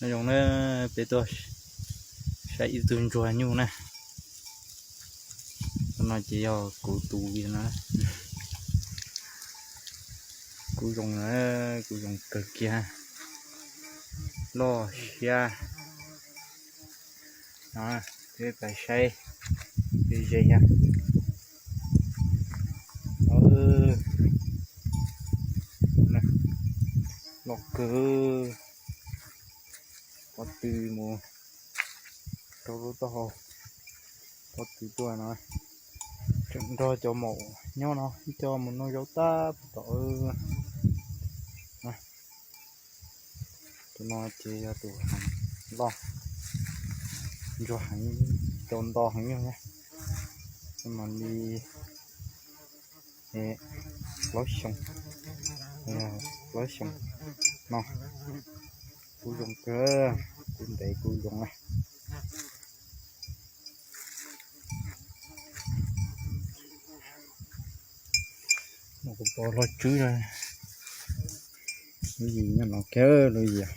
Nyob zoo na, peb tuaj saib ib tug ntsuag nyuj na. Tus no ces yog kuv tus no. Kuv zoo na, kuv zoo kawg kiag. Loj siab. No, peb pais saib ze ze yog. Loj kawg. Pob tw mus rau lub taub hau, pob tw tuaj no. Tseem nrog cov maum nyob no, ib co mus noj zaub tab tom. Tus no ces yog tus heev loj, ntsuag heev, cau nto heev nyuj na. Mas li plaub xyoo, plaub xyoo no. Kuv zoo kawg, kuv ntev kuv zoo na. Kuv pom hlo tswb, lub yim nyob no kiag lub yim.